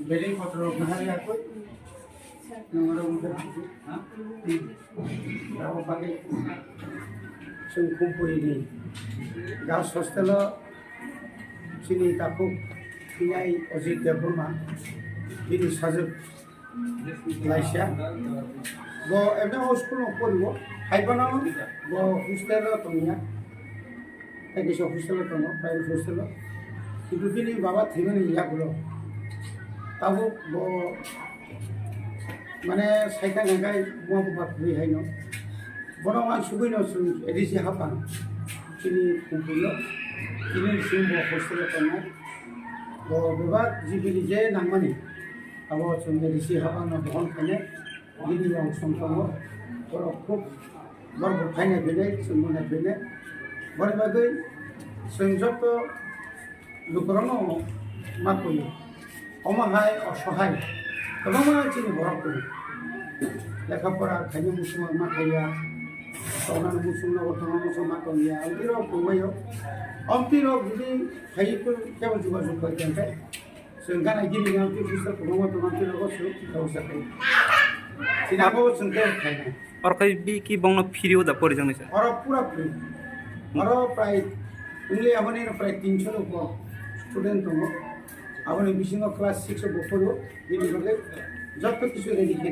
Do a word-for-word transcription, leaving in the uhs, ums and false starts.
Bedeng kotor rok bahari akoi. Nongoro mungkin. Abo bagwi chwng Khumpui ni girls hostel o chini takhuk thinai Ajit Debbarma bini sajwk laisa. Bo ebne o school o poriwo, hai phano bo hostel o tongya. Tei kisa hostel o tongo, private hostel o. Kintu bini baba thwimani yagulo tabuk bo, mane, saithang hwnkhe buma buphang kwrwi haino. Bono uansugwino chwng A D C haphang chini Khumpui o, chini bising bo hostel o tongo. Bo bebak jibini je nangmani, abo chwng A D C haphangno dohon khainai. Bini yang song tongo, borok khub borok bo phainai phinai, chwngno nai phinai. Boni bagwi chwng joto lukurokno ma koi. Omo hai osohai kwbangma chini borok tongo. Lekha pora khaina muchung ma khaiya, tongnani muchung nogo tongna muchung ma tongya. Amtwi rok tongbaio. Amtwi rok jodi khai kebo jogajog bai tongkhe, chwng gana gini yang twi puisa kwbangma tongma twi rogo chwng kebo sakai. Chini abo chwng kebo khaina. Oro khai bi ki bongno free o da porijaknai sir? Oro pura free. Oro prai only aboni prai tinso rok bo student tongo. Aboni bisingo class six o bo poro, bini bagwi joto kisu ready khe.